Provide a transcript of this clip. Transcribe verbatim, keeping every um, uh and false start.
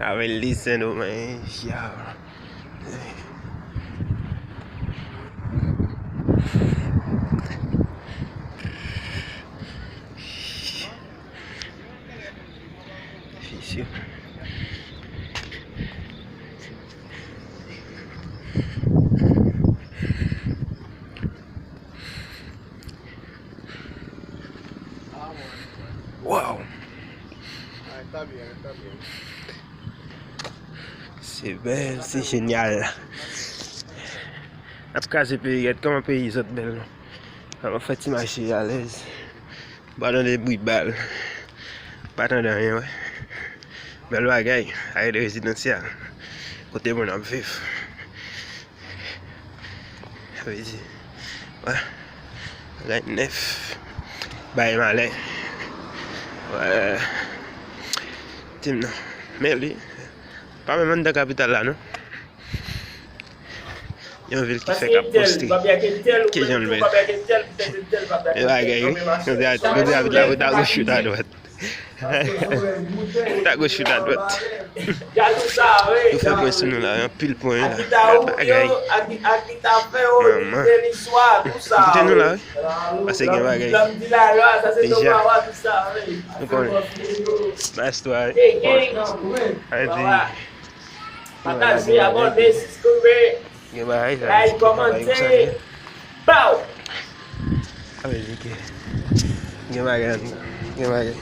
Avè li Sen Domeng, yo. Fisyo. Wow! Se bèl, se jenyal. N ap kraze peyi, gèt kòman peyi sot bèl, non. N ap fè ti mache alèz. Pa tande bri bal. Pa tande anyen, wè. Bèl bagay, arete rezidansyèl. Kote moun ap viv. Sa vle di, wè. Bagay nèf. Bagay malè. Wè. Di m non. Men li, pa menm anndan kapital la, non. Yon vil ki fè k ap poste. Ki jan l bèl. Men bagay, wi. Kote a, kote a, kote a, kote a, goch ou ta dwat. Ta goch ou ta dwat. Yo fè pwen sou nou la, anpil pwen la. Bèl bagay. Manman. Koute nou la, wi. Pase gen bagay. Deja. Nou konnen. Mastwa. Epi, pataje, abòne, subscribe. Gen bagay sa, like, kòmante. Pow! Sa vle di ke gen bagay anndan. Gen bagay.